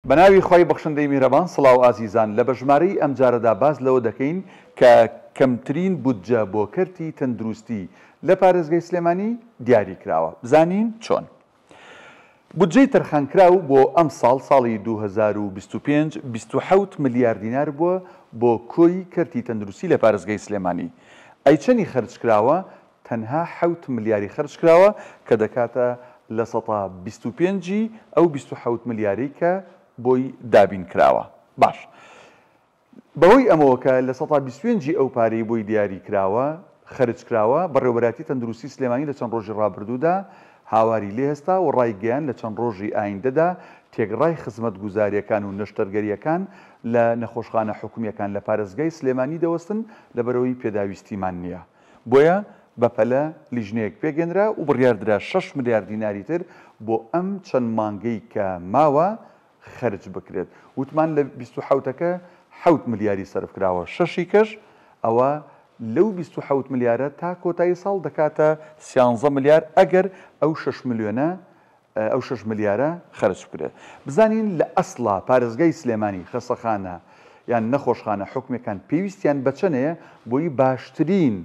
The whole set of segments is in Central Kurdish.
بەناوی خوای بەخشندەی میهرەبان سڵاو ئازیزان لە بەژمارەی ئەمجارەدا باس لەوە دەکەین کە کەمترین بودجە بۆ کەرتی تەندروستی لە پارێزگای سلێمانی دیاری کراوە بزانین چۆن؟ بودجەی تەرخانکراو بۆ ئەمساڵ ساڵی 2025 27 ملیار دینار بووە بۆ کۆی کەرتی تەندروستی لە پارێزگای سلێمانی ئەی چەنی خەرج کراوە تەنها حەوت ملیاری خەرج کراوە کە دەکاتە 25% ی ئەو 27 ملیارەی کە بۆی دابین کراوە. باش بەهۆی ئەمەوە کە 25% ی ئەو پارەی بۆی دیاری کراوە خەرج کراوە، بەڕێوەبەرایەتی تەندروستی سلێمانی لە چەند ڕۆژی ڕابردوودا هاواری لێهەستا و ڕایگەیاند لە چەند ڕۆژی ئایندەدا تێکڕای خزمەتگوزارییەکان و نەشتەرگەرییەکان لە نەخۆشخانە حکومییەکان لە پارێزگای سلێمانی دەوەستن لەبەرئەوەی پێداویستیمان نییە. بۆیە بەپەلە لیژنەیەک پێکهێنرا و بڕیاردرا شەش ملیار دیناری تر بۆ ئەم چەند مانگەی کە ماوە خەرج بکرێت. وتمان لە 27 ەکە حەوت ملیاری سەرف کراوە، شەشی کەش ئەوە لەو 27 ملیارە تا کۆتایی ساڵ دەکاتە سیانزە ملیار ئەگەر ئەو شەش ملیۆنە ئەو شەش ملیارە خەرج بکرێت. بزانین لە ئەسڵا پارێزگای سلێمانی خەسەخانە یان نەخۆشخانە حکومیەکان پێویستیان بە چەنەیە بۆی باشترین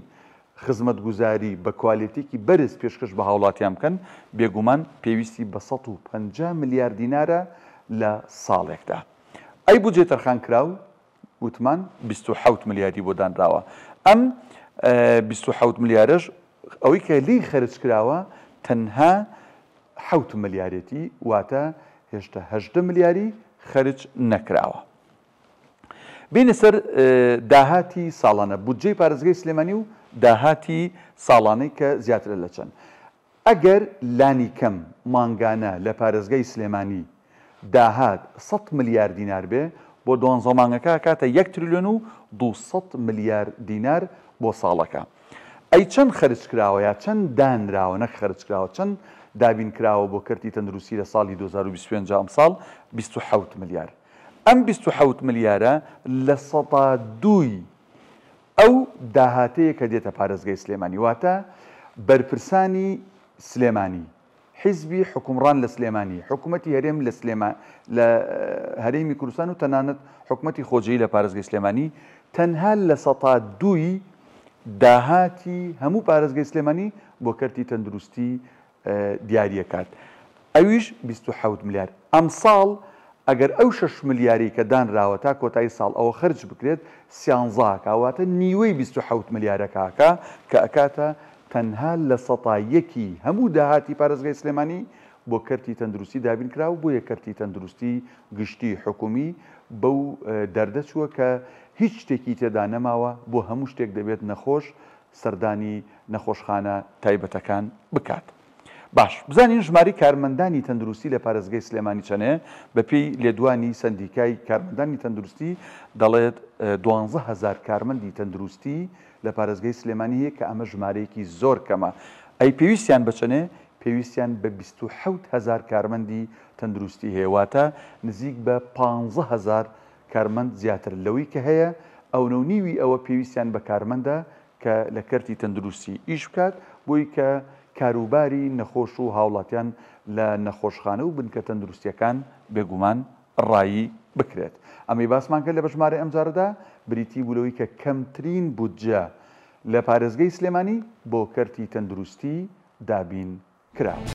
خزمەتگوزاری بە کوالێتیەکی بەرز پێشکەش بە هاوڵاتیان بکەن، بێگومان پێویستی بە 150 ملیار دینارە لە ساڵێکدا. ئەی بودجەی تەرخانکراو؟ وتمان 27 ملیاری بۆ دانراوە. ئەم 27 ملیارەش ئەوەی کە لێی خەرج کراوە تەنها حەوت ملیارێتی واتە هێشتا 18 ملیاری خەرج نەکراوە. بینە سەر داهاتی ساڵانە بودجەی پارێزگای سلێمانی و داهاتی ساڵانەی کە زیاترە لە چەند ئەگەر لانی کەم مانگانە لە پارێزگای سلێمانی داهات 100 ملیار دینار بێ بۆ دوانزە مانگەکە ئەکاتە یەک تریلیۆن و 200 ملیار دینار بۆ ساڵەکە. ئەی چەند خەرج کراوە یا چەند دانراوە نەک خەرج کراوە چەند دابین کراوە بۆ کەرتی تەندروستی لە ساڵی 2025 ئەمساڵ 27 ملیار. ئەم 27 ملیارە لە سەدا دووی ئەو داهاتەیە کە دێتە پارێزگای سلێمانی واتە بەرپرسانی سلێمانی حیزبی حوکمڕان لە سلێمانی، حکومەتی هەرێم لە سلێما لە هەرێمی کوردستان و تەنانەت حکومەتی خۆجێی لە پارێزگای سلێمانی تەنها لە سەتا دووی داهاتی هەموو پارێزگای سلێمانی بۆ کەرتی تەندروستی دیاریەکات ئەویش 27 ملیار ئەمساڵ ئەگەر ئەو شەش ملیارەی کە دانراوە تا کۆتایی ساڵ ئەوە خەرج بکرێت سیانزە ئەکا واتە نیوەی 27 ملیارەکە ئەکا کە ئەکاتە تەنها لە سەتا یەکی هەموو داهاتی پارێزگای سلێمانی بۆ کەرتی تەندروستی دابین کرا و بۆیە کەرتی تەندروستی گشتی حکومی بەو دەردە چووە کە هیچ شتێکی تێدا نەماوە بۆ هەموو شتێک دەبێت نەخۆش سەردانی نەخۆشخانە تایبەتەکان بکات. باش بزانین ژمارەی کارمەندانی تەندروستی لە پارێزگای سلێمانی چەنەیە، بەپێی لێدوانی سەندیکای کارمەندانی تەندروستی دەڵێت 12 هەزار کارمەندی تەندروستی لە پارێزگای سلێمانی هەیە کە ئەمە ژمارەیەکی زۆر کەمە. ئەی پێویستیان بە چەنێ؟ پێویستیان بە 27 هەزار کارمەندی تەندروستی هەیە واتە نزیک بە 15 هەزار کارمەند زیاتر لەوەی کە هەیە، ئەونە و نیوی ئەوە پێویستیان بە کارمەندە کە لە کەرتی تەندروستی ئیش بکات بۆی کە کاروباری نەخۆش و هاوڵاتیان لە نەخۆشخانە و بنکە تەندروستیەکان بێگومان ڕایی بکرێت. ئەمەی باسمان کرد لە بەژمارەی ئەمجارەدا بریتی بوو لەوەی کە کەمترین بودجە لە پارێزگەی سلێمانی بۆ کەرتی تەندروستی دابین کراوە.